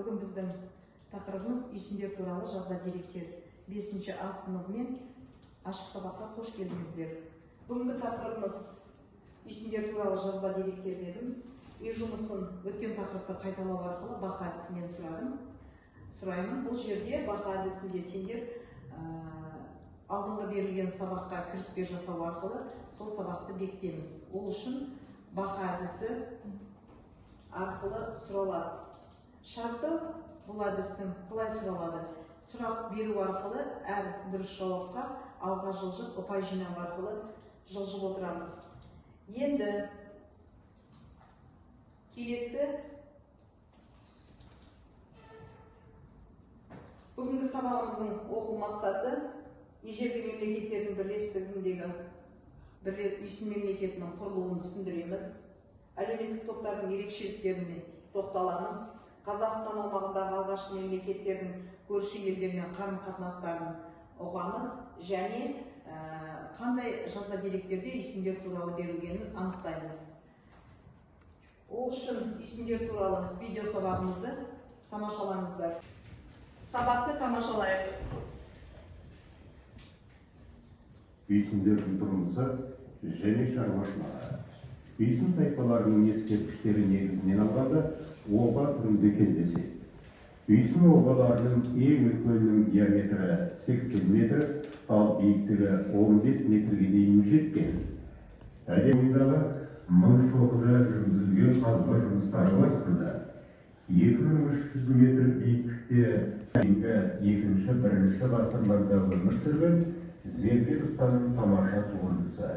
Бүгін біздің тақырыбымыз үйсіндер туралы жазба деректер. 5 А сыныбымен ашық сабаққа қош келдіңіздер. Бүгінгі тақырыбымыз үйсіндер туралы жазба деректер дедім. Үй жұмысын өткен тақырыпты қайталау арқылы бақа әдісімен сұрадым. Сұраймын. Бұл жерде бақа әдісінде сендер алдыңғы берілген сабаққа кіріспе жасау арқылы сол сабақты бекітеміз. Ол үшін бақа әдісі арқылы сұралады. Шарты бұл әдістің былай сұралады. Сұрақ беру арқылы әр дұрыс жауапқа алға жылжып, ұпай жинау арқылы жылжып отырамыз. Енді келесі бүгінгі сабағымыздың оқу мақсаты ежелгі мемлекеттердің бірлестігіндегі үйсін мемлекетінің құрылуын түсіндіреміз. Әлеуметтік топтардың ерекшеліктеріне тоқталамыз. Қазақстан аумағындағы алғашқы мемлекеттердің көрші елдермен қарым-қатынастарын ұғамыз және қандай жазба деректерде үйсіндер туралы берілгенін анықтаймыз. Ол үшін үйсіндер туралы видео сабағымызды тамашалаңыздар. Сабақты тамашалайық. Үйсіндердің тұрмысы және шаруашылығы. Үйсін тайпаларының ескерткіштері негізінен алғанда оба түрінде кездеседі. Үйсін обаларының ең үлкенінің диаметрі 80 метр, ал биіктігі 15 метрге дейін жеткен. Әдемдағы Мыңшоқыда жүргізілген қазба жұмыстары барысында 2300 метр биіктікте екінші, бірінші ғасырларда өмір сүрген зергер ұстаның тамаша туындысы.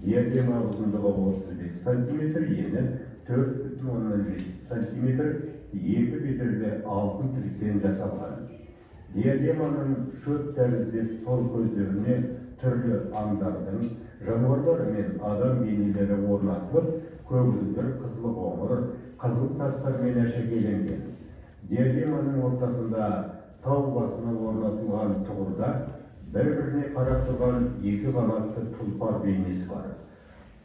Диадема ұзындығы 35 сантиметр, ені 4,7 сантиметр, екі бедерлі алтын тіліктен жасалған. Диадеманың шөп тәріздес тор көздеріне түрлі аңдардың, жануарлар мен адам бейнелері орнатылып, көгілдір, қызыл қоңыр, қызыл тастармен әшекейленген. Диадеманың ортасында тау басына орнатылған тұғырда бір-біріне қарап тұрған екі қанатты тұлпар бейнесі бар.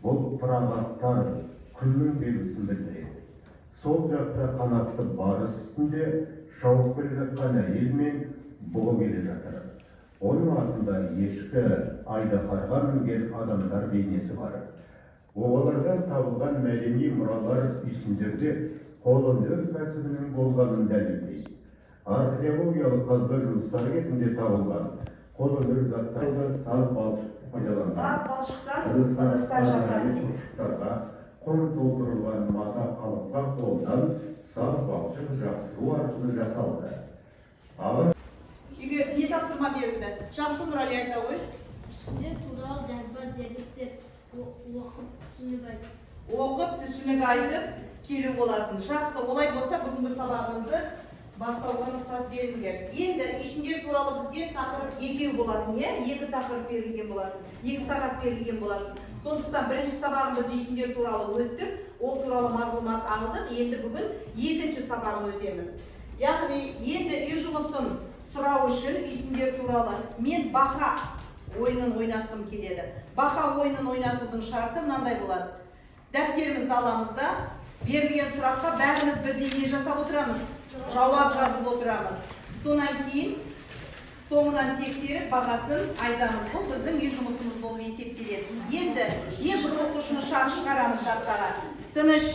Бұл пырағаттар күннің белгісін білдіреді. Сол жақта қанатты барыс үстінде шауып келе жатқан әйел мен бұғы келе жатыр. Оның артында ешкі, айдаһарға мінген адамдар бейнесі бар. Обалардан табылған мәдени мұралар үйсіндерде қолөнер кәсібінің болғанын дәлелдейді. Археологиялық қазба жұмыстары кезінде табылған қолөнер заттары саз балшық пайдаланған. Саз балшықтан ыдыстар жасады. Ұршықтарға құм толтырылған мата қалыпқа қолдан саз балшық жапсыру арқылы жасалды. Үйге не тапсырма берілді? Жақсы, Нұрали, айта ғой. Үйсіндер туралы жазба деректер оқып түсінік айтып. Оқып түсінік айтып келу болатын. Жақсы, олай болса бүгінгі сабағымызды бастауға рұқсат беріңдер. Енді үйсіндер туралы бізге тақырып екеу болатын, иә? Екі тақырып берілген болатын, 2 сағат берілген болатын. Сондықтан бірінші сабағымыз үйсіндер туралы өттік, ол туралы мағлұмат алдық. Енді бүгін екінші сабағын өтеміз. Яғни енді үй жұмысын сұрау үшін үйсіндер туралы мен бақа ойынын ойнатқым келеді. Бақа ойынын ойнатудың шарты мынандай болады. Дәптерімізді аламыз да, берілген сұраққа бәріміз бірдей не жасап отырамыз? Жауап жазып отырамыз. Сонан кейін соңынан тексеріп бағасын айтамыз. Бұл біздің үй жұмысымыз болып есептеледі. Енді не бір оқушыны шар шығарамыз тақтаға. Тыныш,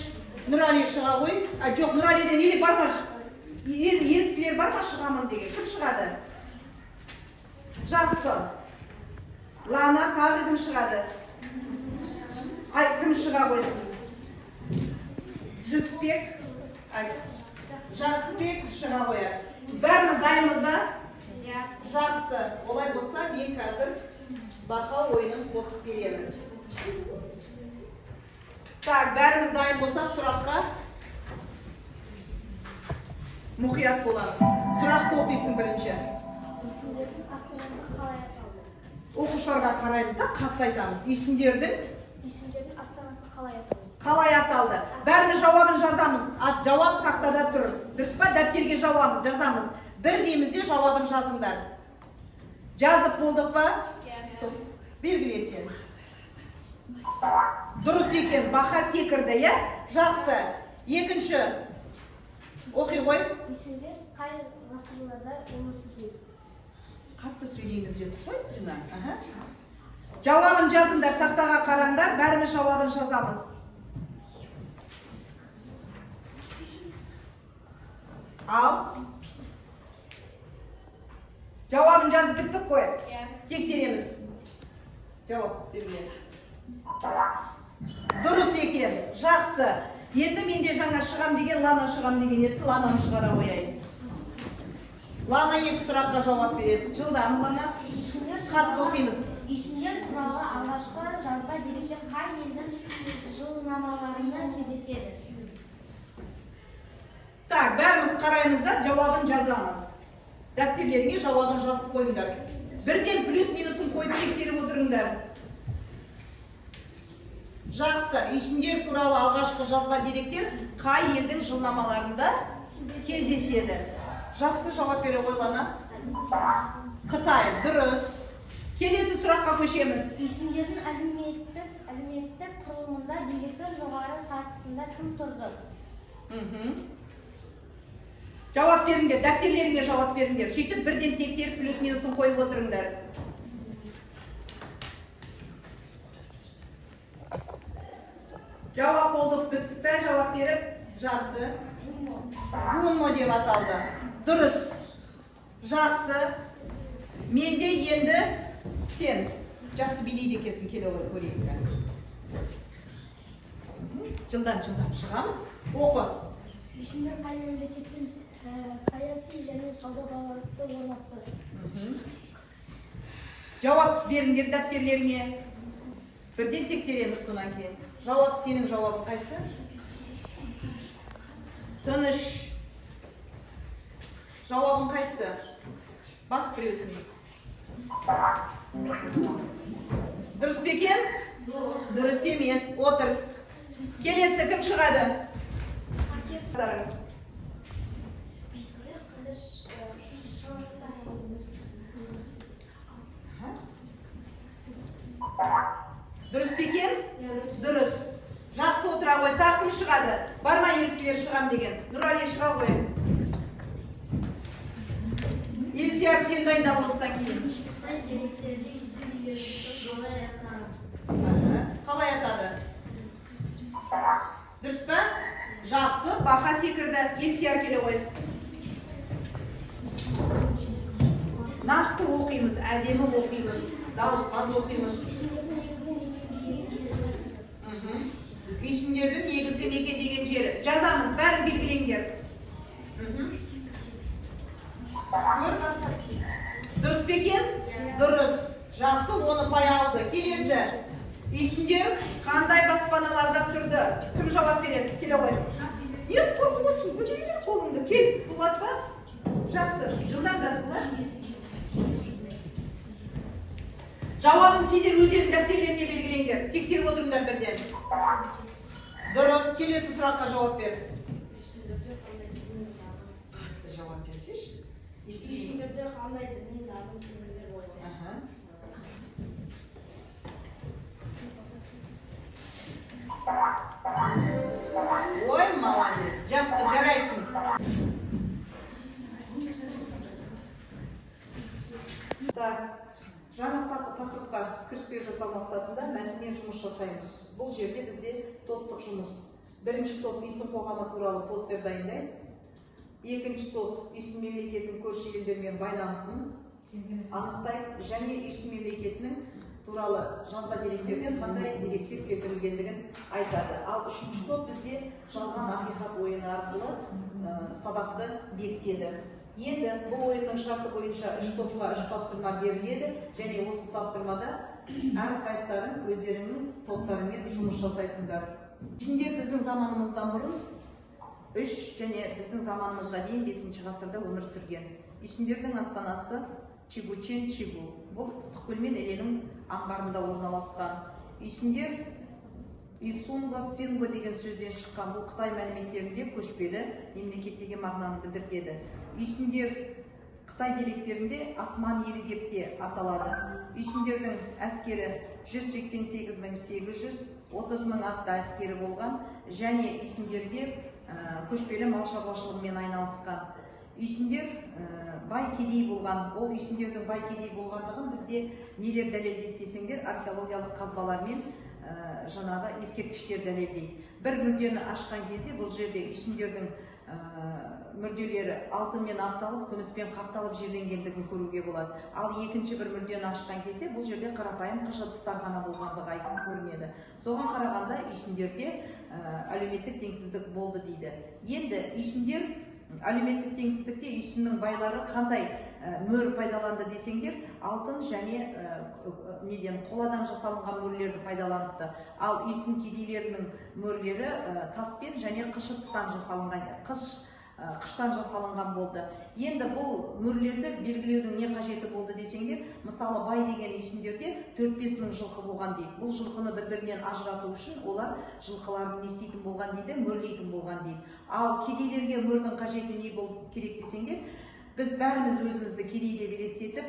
Нұрали шыға ғой. Жоқ, Нұралиден или бар ма? Еріктілер бар ма шығамын деген? Кім шығады? Жақсы. Лана, тағы кім шығады? Ай, кім шыға қойсын? Жүсіпбек, ай, Жақыпбек шыға қояды. Бәріміз дайынбыз ба? Жақсы. Олай болса, мен қазір бақа ойынын қосып беремін. Так, бәріміз дайын болсақ, сұраққа мұқият боламыз. Сұрақты оқисың бірінші. Үйсіндердің астанасы қалай аталды? Оқушыларға қараймыз да, қатты айтамыз. Үйсіндердің Үйсіндердің астанасы қалай аталды? қалай аталды? Бәріміз жауабын жазамыз. Жауап тақтада тұр. Дұрыс па? Дәптерге жауабын жазамыз. Бір дейміз де жауабын жазыңдар. Жазып болдық па? Белгіле сен. Дұрыс екен, бақа секірді, иә? Жақсы. Екінші. Оқи ғой. Үйсіндер қай ғасырларда өмір сүрген? Қатты сөйлейміз дедік қой, Дина. Аха. Жауабын жазыңдар, тақтаға қараңдар, бәріміз жауабын жазамыз. Ал. Жауабын жазып біттік қой. Иә. Тексереміз. Жауап берме. Дұрыс екен, жақсы. Енді менде жаңа шығам деген, Лана шығам деген еді, Лананы шығара қояйын. Лана екі сұраққа жауап береді. Жылдам, Лана. Қатты оқимыз. Үйсіндер туралы алғашқы жазба деректер қай елдің жылнамаларында кездеседі? Так, бәріміз қараймыз да жауабын жазамыз. Дәптерлеріңе жауабын жазып қойыңдар. Бірден плюс минусын қойып тексеріп отырыңдар. Жақсы, үйсіндер туралы алғашқы жазба деректер қай елдің жылнамаларында кездеседі? Жақсы, жауап бере ғой, Лана. Қытай, дұрыс. Келесі сұраққа көшеміз. Үйсіндердің әлеуметтік құрылымында биліктің жоғары сатысында кім тұрды? Жауап беріңдер, дәптерлеріңе жауап беріңдер. Сөйтіп бірден тексеріп плюс минусын қойып отырыңдар. Жауап болдық, біттік пе жауап беріп? Жақсы. Гунмо деп аталды. Дұрыс. Жақсы. Менде енді сен жақсы билейді екенсің, келе ғой көрейік. Жылдам, жылдам шығамыз. Оқы. Үйсіндер қай мемлекетпен саяси және сауда байланысты орнатты? Жауап беріңдер дәптерлеріңе. Бірден тексереміз содан кейін. Жауап, сенің жауабың қайсы? Тыныш. Жауабың қайсы? Бас біреусін. Дұрыс па екен? Дұрыс емес. Отыр. Келесі кім шығады? Үйсіндер қылыш Дұрыс па екен? Дұрыс. Жақсы, отыра ғой. Тағы кім шығады? Бар ма еріктілер шығам деген? Нұрали, шыға ғой. Елсияр, сен дайындал осыдан кейін. Қытай деректерде үйсін деген жұртты қалай атады? Қалай атады? Дұрыс па? Жақсы, бақа секірді. Елсияр, келе ғой. Нақты оқимыз, әдемі оқимыз, дауыстап оқимыз. Үйсіндердің негізгі мекендеген жері қайсы? Үйсіндердің негізгі мекендеген жері. Жазамыз, бәрін белгілеңдер. Көр, дұрыс па екен? Дұрыс. Жақсы, оны пай алды. Келесі. Үйсіндер қандай баспаналарда тұрды? Кім жауап береді? Келе ғой. Не қорқып отырсың? Көтере бер қолыңды. Кел, Дулат па? Жақсы, жылдамдат, Дулат. Жауабын сендер өздерің дәптерлеріне белгілеңдер. Тексеріп отырыңдар бірден. Дұрыс, келесі сұраққа жауап бер. Қатты жауап берсеші. Естілсін. Үйсіндерде қандай діни наным сенімдер болған? Аха. Ой, молодец. Жақсы, жарайсың. Так, жаңа тақырыпқа кіріспе жасау мақсатында мәтінмен жұмыс жасаймыз. Бұл жерде бізде топтық жұмыс. Бірінші топ үйсін қоғамы туралы постер дайындайды. Екінші топ үйсін мемлекетінің көрші елдермен байланысын анықтайды және үйсін мемлекетінің туралы жазба деректерден қандай деректер келтірілгендігін айтады. Ал үшінші топ бізде жалған ақиқат ойыны арқылы сабақты бекітеді. Енді бұл ойынның шарты бойынша үш топқа үш тапсырма беріледі және осы тапсырмада әрқайсыларың өздеріңнің топтарымен жұмыс жасайсыңдар. Үйсіндер біздің заманымыздан бұрын 3 және біздің заманымызға дейін 5 ғасырда өмір сүрген. Үйсіндердің астанасы Чигучен Чигу. Бұл Ыстықкөл мен Іленің аңғарында орналасқан. Үйсіндер Исунго Синго деген сөзден шыққан. Бұл Қытай мәліметтерінде көшпелі мемлекет деген мағынаны білдіртеді. Үйсіндер Қытай деректерінде Осман елі деп те аталады. Үйсіндердің әскері 188 830 мың атты әскері болған және үйсіндерге Көшпелі мал шаруашылығымен айналысқан. Үйсіндер бай кедей болған. Ол үйсіндердің бай кедей болғандығын бізде нелер дәлелдейді десеңдер, археологиялық қазбалар мен жаңағы ескерткіштер дәлелдейді. Бір мүрдені ашқан кезде бұл жерде үйсіндердің мүрделері алтынмен ақталып, күміспен қақталып жерленгендігін көруге болады. Ал екінші бір мүрдені ашқан кезде бұл жерде қарапайым қыш ыдыстар ғана болғандығы айқын көрінеді. Соған қарағанда үйсіндерде әлеуметтік теңсіздік болды дейді. Енді үйсіндер әлеуметтік теңсіздікте үйсіннің байлары қандай мөр пайдаланды десеңдер, алтын және неден қоладан жасалынған мөрлерді пайдаланыпты. Ал үйсін кедейлерінің мөрлері таспен және қыш ыдыстан жасалынған, қыштан жасалынған болды. Енді бұл мөрлерді белгілеудің не қажеті болды десеңдер, мысалы бай деген үйсіндерде 4-5 мың жылқы болған дейді. Бұл жылқыны бір-бірінен ажырату үшін олар жылқыларын не істейтін болған дейді, мөрлейтін болған дейді. Ал кедейлерге мөрдің қажеті не болып керек десеңдер, біз бәріміз өзімізді кедей деп елестетіп,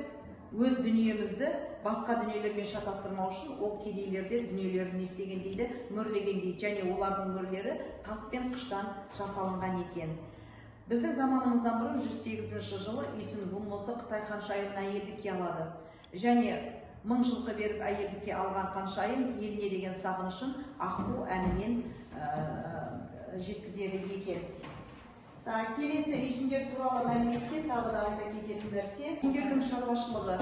өз дүниемізді басқа дүниелермен шатастырмау үшін ол кедейлерде дүниелерін не істеген дейді, мөрлеген дейді. Және олардың мөрлері тас пен қыштан жасалынған екен. Біздің заманымыздан бұрын 108 жылы Үйсін Гунмосы Қытай ханшайымын әйелдікке алады. Және 1000 жылқы беріп әйелдікке алған ханшайым еліне деген сағынышын аққу әнімен жеткізеді екен. Келесі үйсіндер туралы мәліметте тағы да айта кететін нәрсе. Үйсіндердің шаруашылығы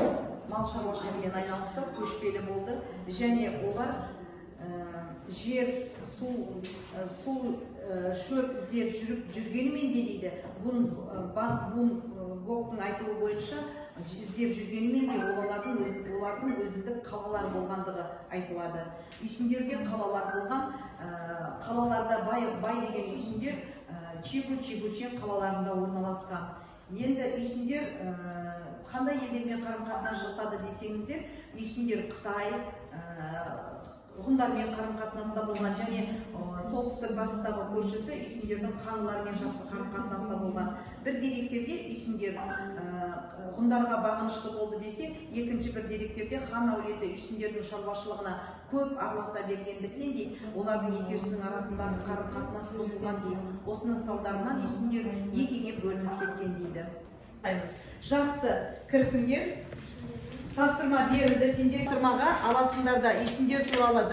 мал шаруашылығымен айналысты, көшпелі болды. Және олар жер, су, шөп іздеп жүргенімен де дейді, Бан Гоктың айтуы бойынша іздеп жүргенімен де олардың өзіндік қалалар болғандығы айтылады. Үйсіндерде қалалар болған, қалаларда бай деген үйсіндер Чигу, Чигучен қалаларында орналасқан. Енді үйсіндер қандай елдермен қарым-қатынас жасады десеңіздер, үйсіндер Қытай, ғұндармен қарым-қатынаста болған және солтүстік батыстағы көршісі үйсіндердің қаңларымен жақсы қарым-қатынаста болған. Бір деректерде үйсіндер ғұндарға бағынышты болды десе, екінші бір деректерде хан әулеті үйсіндердің шаруашылығына көп араласа бергендіктен дейді, олардың екеуісінің арасындағы қарым-қатынас бұзылған дейді. Осының салдарынан үйсіндер екіге бөлініп кеткен дейді. Жақсы, кірісіңдер. Тапсырма берілді, сендер тапсырмаға аласыңдар да үйсіндер туралы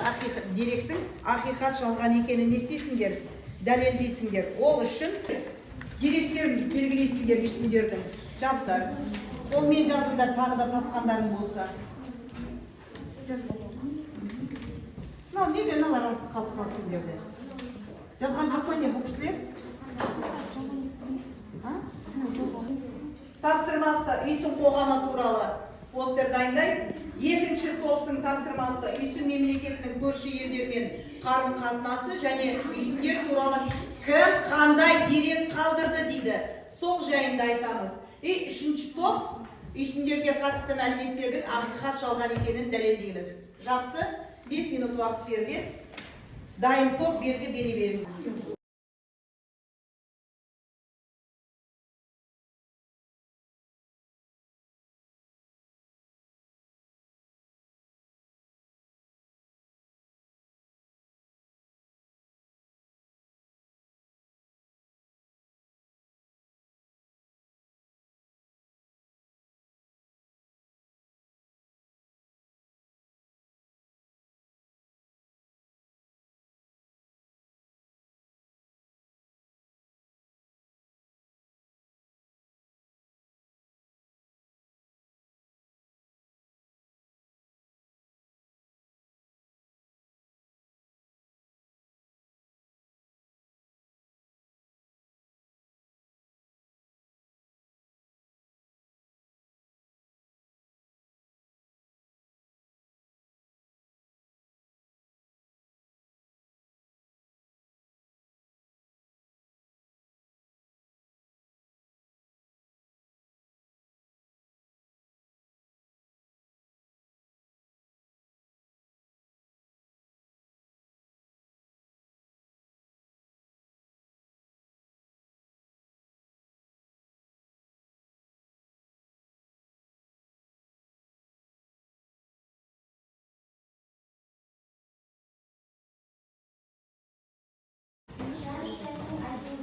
деректің ақиқат жалған екенін не істейсіңдер, дәлелдейсіңдер. Ол үшін деректерін белгілейсіңдер үйсіндердің. Жапсар. Қолмен жазыңдар, тағы да тапқандарың болса. Мынау неге мыналар артық қалып қалды сендерде? Жазған жоқ па не бұл кісілер? Тапсырмасы үйсін қоғамы туралы постер дайындайды. Екінші топтың тапсырмасы үйсін мемлекетінің көрші елдермен қарым-қатынасы және үйсіндер туралы кім қандай дерек қалдырды дейді. Сол жайында айтамыз. Үшінші топ үйсіндерге қатысты мәліметтердің ақиқат жалған екенін дәлелдейміз. Жақсы, 5 минут уақыт беріледі. Дайын топ белгі бере беріңіз.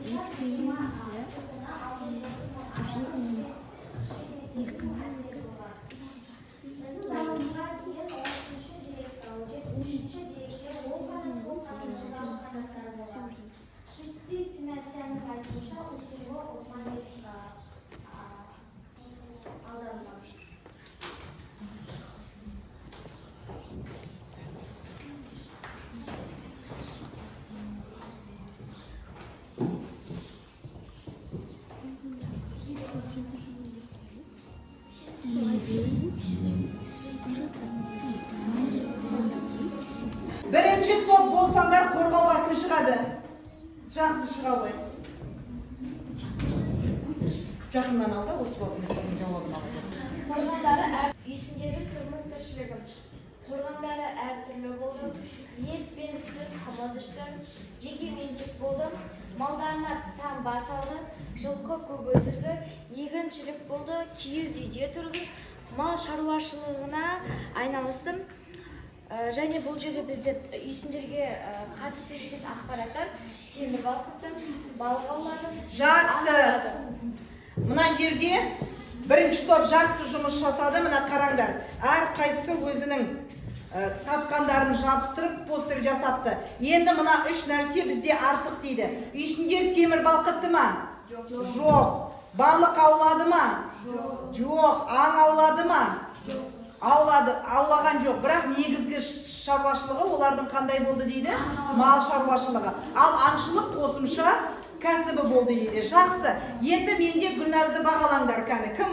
2 8, иә. 310. 2. Бірінші топ болсаңдар, қорғауға кім шығады? Жақсы, шыға ғой. Жақыннан ал да, осы балдың жауабын алып. Қорғандары әр Үйсіндердің тұрмыс тіршілігі. Қорғандары әртүрлі болды. Ет пен сүт, қымыз ішті. Жеке меншік болды. Малдарына таңба салды. Жылқы көп өсірді. Егіншілік болды. Киіз үйде тұрды. Мал шаруашылығына айналысты. Және бұл жерде бізде үйсіндерге қатысты емес ақпараттар: темір балқытты, балық аулады. Жақсы. Аң аулады. Мына жерде бірінші топ жақсы жұмыс жасады. Мына қараңдар, әрқайсысы өзінің тапқандарын жабыстырып, постер жасапты. Енді мына үш нәрсе бізде артық дейді. Үйсіндер темір балқытты ма? Жоқ. Балық аулады ма? Жоқ. Аң аулады ма? Аулады, аулаған жоқ. Бірақ негізгі шаруашылығы олардың қандай болды дейді? Мал шаруашылығы. Ал аңшылық қосымша кәсібі болды дейді. Жақсы. Енді менде Гүлназды бағалаңдар кәні. Кім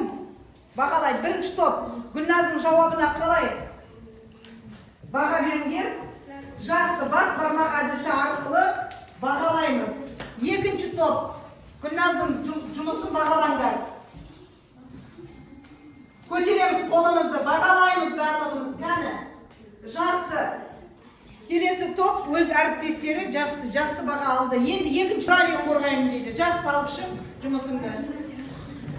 бағалайды? Бірінші топ. Гүлназдың жауабына қалай баға беріңдер? Жақсы, бас бармақ әдісі арқылы бағалаймыз. Екінші топ. Гүлназдың жұмысын бағалаңдар. Көтереміз қолымызды, бағалаймыз барлығымыз. Кәні. Жақсы. Келесі топ өз әріптестері жақсы, жақсы баға алды. Енді екінші Нұрали қорғаймын дейді. Жақсы, алып шық жұмысыңды.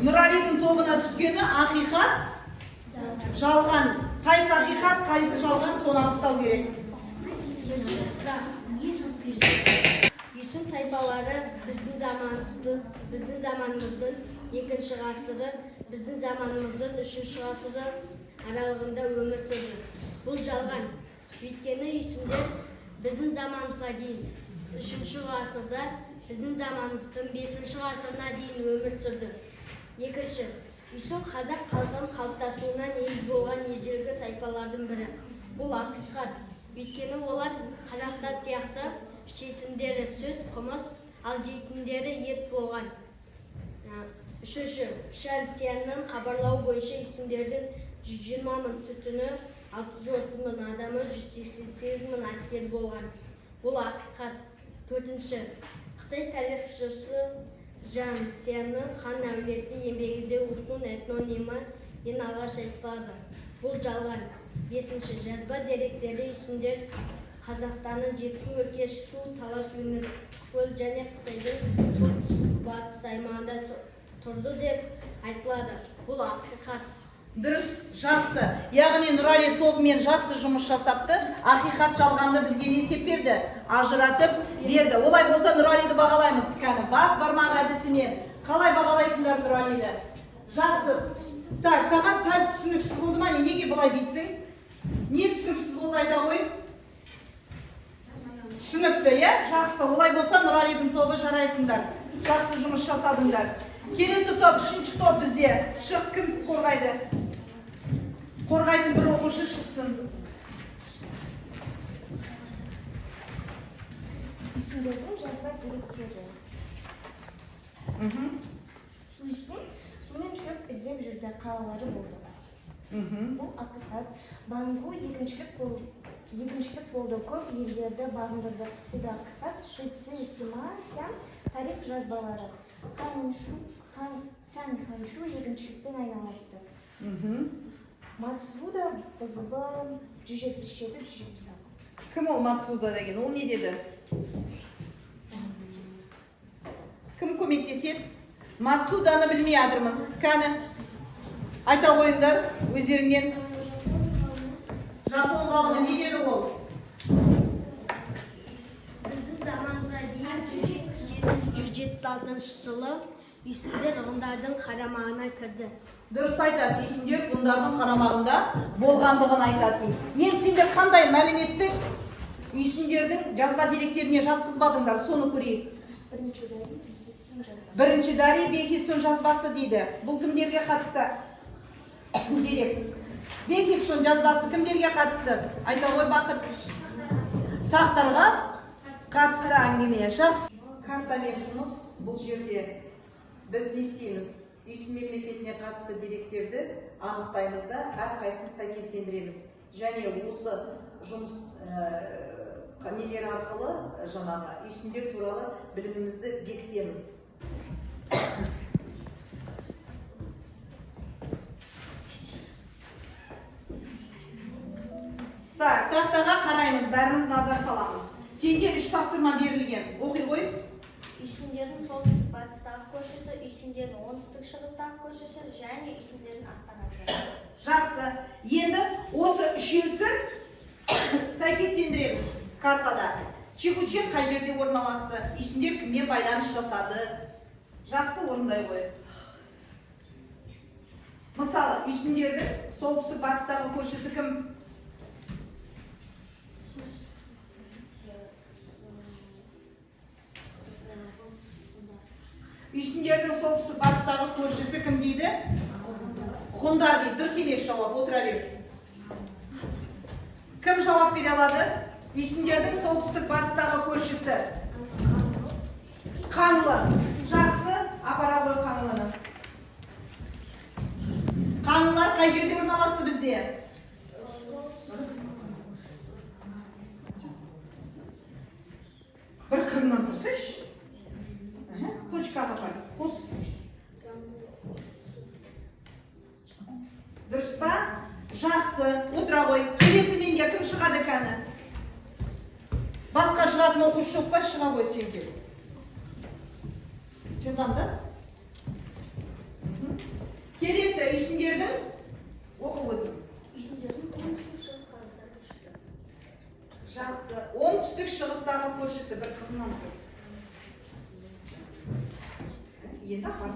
Нұралидың тобына түскені ақиқат, жалған. Қайсы ақиқат, қайсы жалған, соны анықтау керек. Үйсін тайпалары біздің заманымыздың екінші ғасыры, біздің заманымыздың үшінші ғасыры аралығында өмір сүрді. Бұл жалған. Өйткені үйсіндер біздің заманымызға дейін үшінші ғасырда, біздің заманымыздың бесінші ғасырына дейін өмір сүрді. Екінші, үйсін қазақ халқының қалыптасуына негіз болған ежелгі тайпалардың бірі. Бұл ақиқат. Өйткені олар қазақтар сияқты ішетіндері сүт, қымыз, ал жейтіндері ет болған. Үшінші, Шан Цянның хабарлауы бойынша үйсіндердің 120 мың түтіні, 630 мың адамы, 188 мың әскері болған. Бұл ақиқат. Төртінші, Қытай тарихшысы Жан Цянның «Хан әулеті» еңбегінде Усун этнонимі ең алғаш айтылады. Бұл жалған. Бесінші, жазба деректерде үйсіндер Қазақстанның Жетісу өлкесі, Шу, Талас өңірі, Ыстықкөл және Қытайдың солтүстік батыс аймағында тұрды деп айтылады. Бұл ақиқат. Дұрыс, жақсы. Яғни Нұрали тобымен жақсы жұмыс жасапты. Ақиқат, жалғанды бізге не істеп берді? Ажыратып берді. Олай болса, Нұралиді бағалаймыз. Кәні, бас бармақ әдісімен. Қалай бағалайсыңдар Нұралиді? Жақсы. Так, саған сәл түсініксіз болды ма? Не, неге бұлай бүйттің? Не түсініксіз болды, айта ғой? Түсінікті, иә? Жақсы. Олай болса, Нұралидің тобы, жарайсыңдар. Жақсы жұмыс жасадыңдар. Келесі топ, үшінші топ бізде. Шық, кім қорғайды? Қорғайтын бір оқушы шықсын. Үйсіндердің жазба деректері. Үйсін су мен шөп іздеп жүрді, қалалары болды. Бұл ақиқат. Бангу егіншілік болды, көп елдерді бағындырды. Бұл да ақиқат. Шици, Сыма Цян тарих жазбалары. Хан Цан Ханшу егіншілікпен айналысты. Мацуда БЗБ 177-176. Кім ол Мацуда деген? Ол не деді? Кім көмектеседі? Мацуданы білмей жатырмыз. Кәні, айта қойыңдар өздеріңнен. Жапон ғалымы не деді ол? Біздің заманымызға дейін 177 176 жылы үйсіндер ғұндардың қарамағына кірді. Дұрыс айтады, үйсіндер ғұндардың қарамағында болғандығын айтады дейді. Енді сендер қандай мәліметті үйсіндердің жазба деректеріне жатқызбадыңдар, соны көрейік. Бірінші Дарий Бехистун жазбасы. Бірінші Дарий Бехистун жазбасы дейді. Бұл кімдерге қатысты дерек? Бехистун жазбасы кімдерге қатысты? Айта ғой, Бақыт. Сақтарға қатысты әңгіме. Жақсы. Картамен жұмыс. Бұл жерде біз не істейміз? Үйсін мемлекетіне қатысты деректерді анықтаймыз да, әрқайсысын сәйкестендіреміз. Және осы жұмыс нелер арқылы жаңағы үйсіндер туралы білімімізді бекітеміз. Так, тақтаға қараймыз, бәріміз назар саламыз. Сенде 3 тапсырма берілген. Оқи ғой. Үйсіндердің солтүстік батыстағы көршісі, үйсіндердің оңтүстік шығыстағы көршісі және үйсіндердің астанасы. Жақсы. Енді осы үшеусін сәйкестендіреміз картада. Чекучен қай жерде орналасты? Үйсіндер кіммен байланыс жасады? Жақсы, орындай ғой. Мысалы, үйсіндердің солтүстік батыстағы көршісі кім? Үйсіндердің солтүстік батыстағы көршісі кім дейді? Ғұндар дейді. Дұрыс емес жауап, отыра бер. Кім жауап бере алады? Үйсіндердің солтүстік батыстағы көршісі? Қаңлы. Жақсы, апара ғой Қаңлыны. Қаңлылар қай жерде орналасты бізде? Бір қырынан тұрсайшы. Точкаға қой. Қос. Дұрыс па? Жақсы, отыра ғой. Келесі менде кім шығады кәні? Басқа шығатын оқушы жоқ па? Шыға ғой сен кел. Жылдам да? Келесі үйсіндердің оқы өзің. Үйсіндердің оңтүстік шығыстағы көршісі. Жақсы. Оңтүстік шығыстағы көршісі бір қырынан тұр. Енді апар.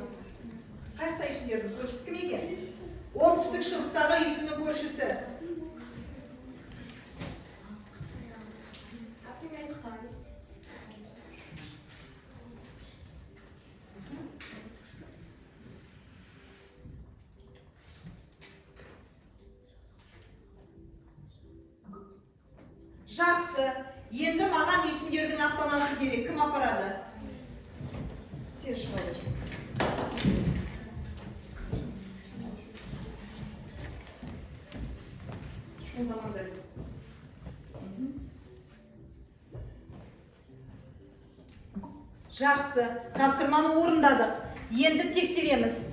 Қай жақта үйсіндердің көршісі кім екен? Оңтүстік шығыстағы үйсіннің көршісі. Жақсы. Енді маған үйсіндердің астанасы керек. Кім апарады? Сен шыға бер. Шуылдамаңдар. Жақсы. Тапсырманы орындадық. Енді тексереміз.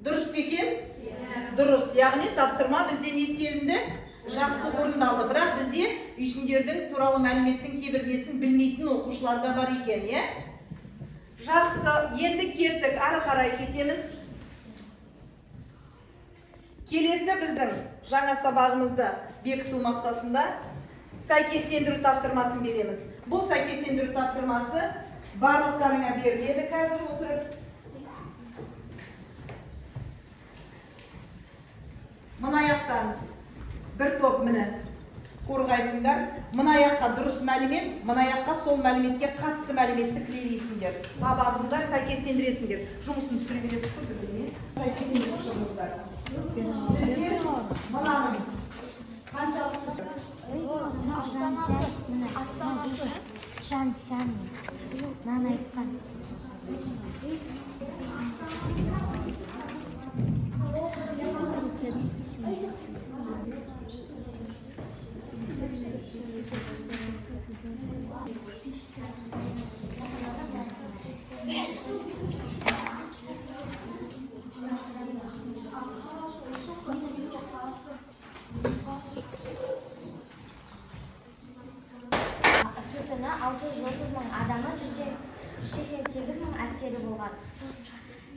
Дұрыс па екен? Дұрыс. Яғни тапсырма бізде не істелінді? Жақсы орындалды. Бірақ бізде үйсіндердің туралы мәліметтің кейбір несін білмейтін оқушылар да бар екен, иә? Жақсы. Енді кеттік. Ары қарай кетеміз. Келесі біздің жаңа сабағымызды бекіту мақсатында сәйкестендіру тапсырмасын береміз. Бұл сәйкестендіру тапсырмасы барлықтарыңа беріледі қазір отырып. Мына жақтан бір топ міне қорғайсыңдар. Мына жаққа дұрыс мәлімет, мына жаққа сол мәліметке қатысты мәліметті клейлейсіңдер. Табасыңдар, сәйкестендіресіңдер. Жұмысын түсіре бересіз ғой бір-біріне. Сәйкестендіріп шығыңыздар. Сіздер мынаның қаншалықты Шан-сян. Мынаны айтқан. Түтіні 630 мың адамы, 188 мың әскері болған.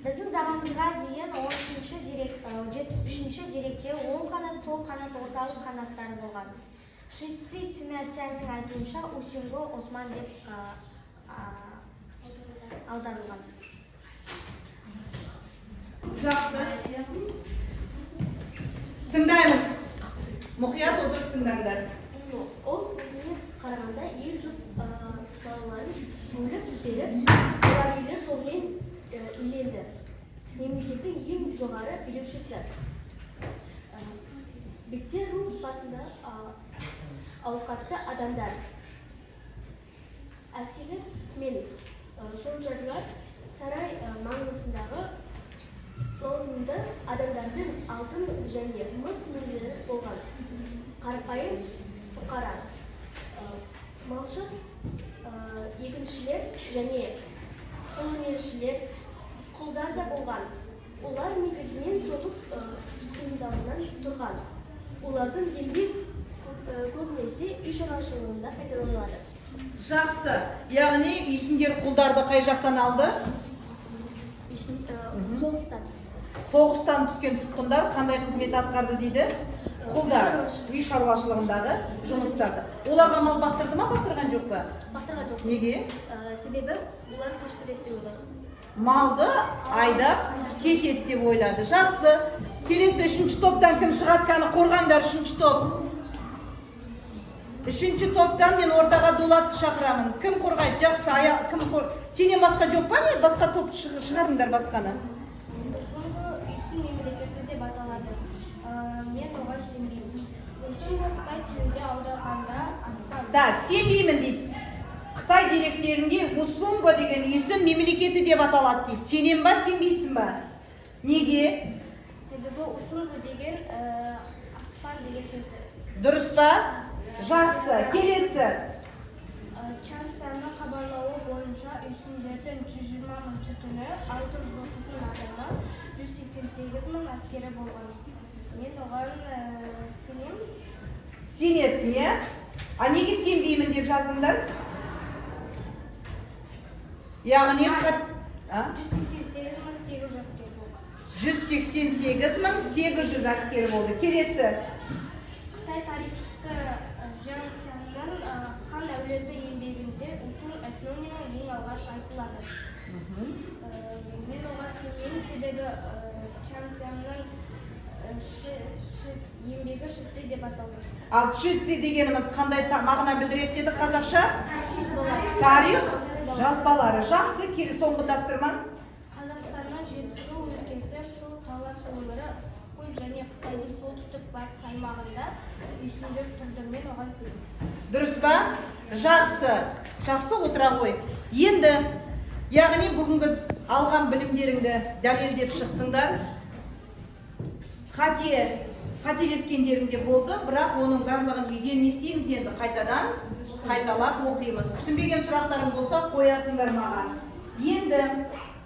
Біздің заманымызға дейін 13-ші дерек, 73-ші деректе оң қанат, сол қанат, орталық қанаттары болған. Ши Цзиньның айтуынша, Усюнго Осман деп аударылған. Жақсы, тыңдаймыз, мұқият отырып тыңдаңдар. Ол өзіне қарағанда ел жұрт балаларын бөліп беріп, олар жолмен иеленді. Мемлекеттің ең жоғары билеушісі. Бектер ру басында ауқатты адамдар. Әскерлер мен шонжарлар сарай маңызындағы лауазымды адамдардың алтын және мыс мөрлері болған. Қарапайым бұқара, малшы, егіншілер және қолөнершілер, құлдар да болған. Олар негізінен соғыс тұтқындарынан тұрған. Олардың еңбек көбінесе үй шаруашылығында пайдаланылады. Жақсы, яғни үйсіндер құлдарды қай жақтан алды? Соғыстан. Соғыстан түскен тұтқындар қандай қызмет атқарды дейді? Құлдар үй шаруашылығындағы жұмыстарды. Оларға мал бақтырды ма, бақтырған жоқ па? Бақтырған жоқ. Неге? Себебі олар қашып кетеді деп ойлады. Малды айдап кетеді деп ойлады. Жақсы, келесі үшінші топтан кім шығады? Кәні, қорғаңдар. Үшінші топ. Үшінші топтан мен ортаға Дулатты шақырамын. Кім қорғайды? Жақсы, кім сенен басқа жоқ па, не басқа топ шығарыңдар басқаны. Усунго үйсін мемлекеті деп аталады. Мен оған сенбеймін. Усунго қытай тілінде аударғанда аспан. Так, сенбеймін дейді. Қытай деректерінде Усунго деген үйсін мемлекеті деп аталады дейді. Сенем ба, сенбейсің ба? Неге? Себебі усунго деген аспан деген сөзді. Дұрыс па? Жақсы, келесі. Чан Цянның хабарлауы бойынша үйсіндердің 120 мың түтіні, 630 мың адамы, 188 мың әскері болған. Мен оған сенемін. Сенесің, иә? А неге сенбеймін деп жаздыңдар? Яғни а? 188 мың 800 әскер болған. 188 мың 800 әскері болды. Келесі. Қытай тарихшысы Жан Цянның Хан әулеті еңбегінде Усун этнонимі ең алғаш айтылады. Мен оған сенбеймін, себебі Чан Цянның еңбегі Шици деп аталды. Ал Чжици дегеніміз қандай мағына білдіреді деді қазақша? Тарих жазбалары. Жақсы, келі, соңғы тапсырма. Қазақстанның Жетісу өлкесі, Шу, Талас өңірі, Ыстықкөл және Қытайдың солтүстік батыс аймағында үйсіндер тұрды. Мен оған сенемін. Дұрыс па? Жақсы. Жақсы, отыра ғой. Енді, яғни бүгінгі алған білімдеріңді дәлелдеп шықтыңдар. Қателескендерің де болды, бірақ оның барлығын үйден не істейміз енді, қайтадан қайталап оқимыз. Түсінбеген сұрақтарың болса, қоясыңдар маған. Енді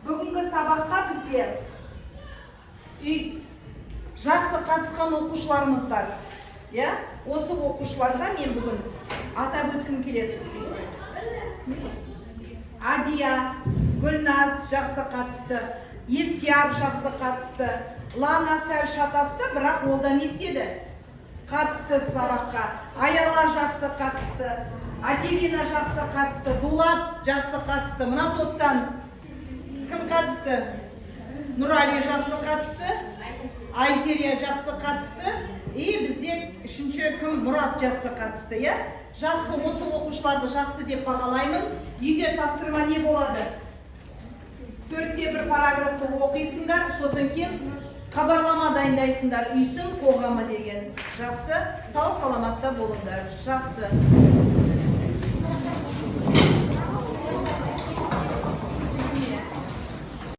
бүгінгі сабаққа бізде үй жақсы қатысқан оқушыларымыз бар. Иә? Осы оқушыларға мен бүгін атап өткім келеді. Адия, Гүлназ жақсы қатысты, Елсияр жақсы қатысты, Лана сәл шатасты, бірақ ол да не істеді? Қатысты сабаққа. Аяла жақсы қатысты, Аделина жақсы қатысты, Дулат жақсы қатысты. Мына топтан кім қатысты? Нұрали жақсы қатысты, Айзерия жақсы қатысты. И бізде үшінші кім? Мұрат жақсы қатысты, иә? Жақсы, осы оқушыларды жақсы деп бағалаймын. Үйге тапсырма не болады? Төртте бір параграфты оқисыңдар, сосын кейін хабарлама дайындайсыңдар, үйсін қоғамы деген. Жақсы, сау саламатта болыңдар. Жақсы.